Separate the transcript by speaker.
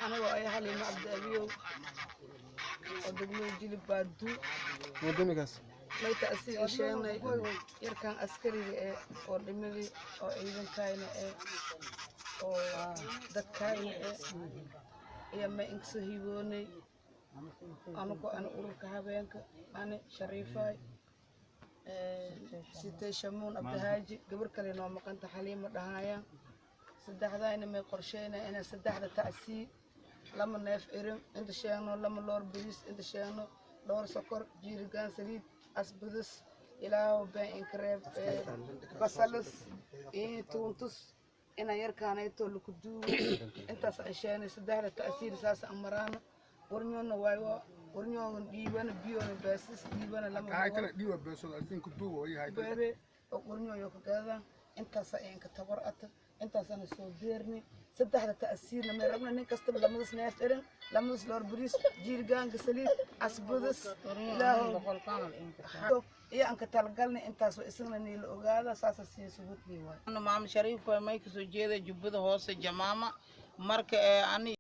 Speaker 1: Anigoo ay Xaliimo Cabdi Abiyow oo degmada Jilib Baaduu mayta asiga sheegnay yarkan askariga eh oo dhimadii oo ciidankayna eh oo dadkayna eh iyo may inkasoo hiiboonay anigoo ana ururka habeenka ani Shariifay Sitay Shamuun Cabdihaaji gabar kale noo maqanta Xaliimo dhahayaan saddexdayna may qorsheynaa inaan saddexda tacsii lama neef erin inta sheegno, lama loor bariis inta sheegno, dhowr sokor, jiirigaan saliid, asbudus, ilaahow been inkareeb, basalis iyo tuuntus inaan yarkaanayto laku duugo. Intaas aan sheegnay saddexda tacsiir saas aan maraano warnyoona waayo warnyoogan dhiibana biyoona beesas dhiibana lama beebe oo warnyooyo ka gadadaan. Intaasa inka tabar ata intaasana soo beernay saddexda ta'siirna may rabna nin kastaba lamadas neef erin, lamadas loor bariis, jiirgaanka saliid, asbudas, ilaahow iyo aan ka talagalnay intaas waa isagna niila ogaada saasa sii sugudnii waay.
Speaker 2: Maam Shariif may kasoo jeeda Jubbada Hoose Jamaama marka ani.